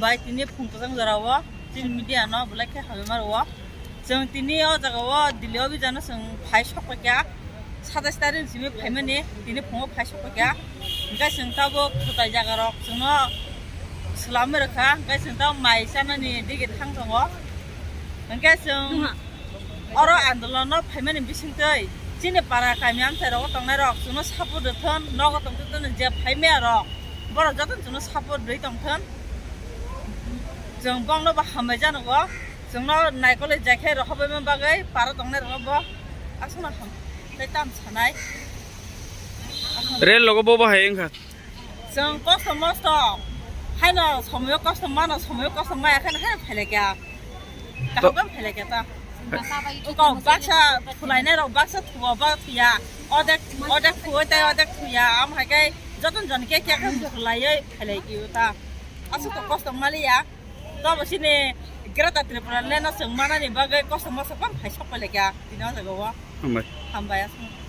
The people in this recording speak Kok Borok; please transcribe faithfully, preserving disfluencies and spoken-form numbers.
Bai tini phung kwchang jora o chini media no belai khe hambai ma rwo. Chwng tini o jaga o Delhi o bijano chwng phai sok paikha. Satais tarik ni simi phaimani, tini phungo phai sok paikha. Hwnkhe chwng tabuk kwtai jaga rok chwngno swlamwi rwkha. Hwnkhe chwng tabuk mai chanani dige thang tongo. Hwnkhe chwng oro andolon no phaimani bisingtwi chini para kami amchai rogo tongnai rok chwngno support rwthon, nogo tongthon, je phaimaya rok borok jotono chwngno support rwi tongthon. Chwng bongno bo hambai janogo, chwngno naikolwi jai khe rohorbaima bagwi para tongnai rokno bo aswkno ham tei tam sanai. Rel logo bo bahai wngkha. Chwng kosto mosto haino somoyo kosto mano, somoyo kosto maya khe haino phailai kha. Kaham khe phailai kha ta. Kok baksa khulainai rok baksa thuo ba thuya. Odek, odek thuo tei odek thuya. Am hai khe joton jon khe khe khe khulaiwi phailai kha ta. Aswk to kosto maliya. Tobo chini Greater Tripura Land no chwng manani bagwi kosto mosto bang phai sok phailai kha. Tini o jaga o. Hambai. Hambai aswk.